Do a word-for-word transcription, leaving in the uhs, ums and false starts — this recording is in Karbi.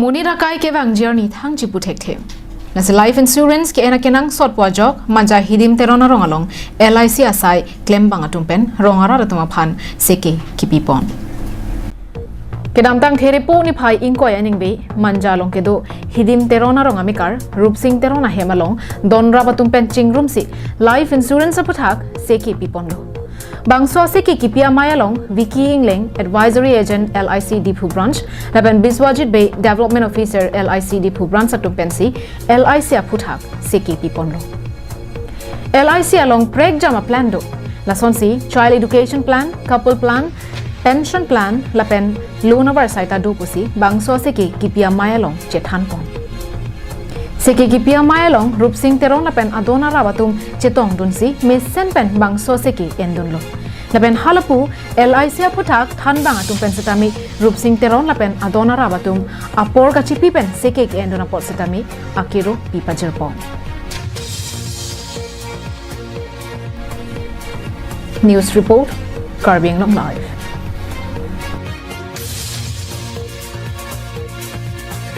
Monit akai kevang journey thang chipu thekthe. Lasi life insurance ke-en akenangsot pu ajok Manja Hidim Teron arong along L I C asai klembang atum pen rong arat atum aphan seke kipipon. Kedamtang Therepo niphai ingkoi aningve Manja along kedo Hidim Teron arong amekar Rupsing Teron ahem along donrap atum pen chingrumsi life insurance aphuthak seke piponlo. Bangso aseke kipi amei along Vicky Engleng, Advisory Agent L I C Diphu Branch, lapen Biswajit Bey, Development Officer L I C Diphu Branch atum pensi L I C aphuthak seke piponlo. L I C along prekjam a-plan do. Lasonsi child education plan, couple plan, pension plan lapen loan avarsai ta do pusi bangso aseke kipi amei along chethanpon. Seke kipi amei along Rupsing Teron lapen adon arap atum chetongdunsi mesen pen bangso seke endunlo. Lapen halapu L I C aphuthak thanbang atum pen setame Rupsing Teron lapen adon arap atum apor kachipi pen seke ke-endun apot setame akero pipajirpon. News report, Karbi Anglong Live.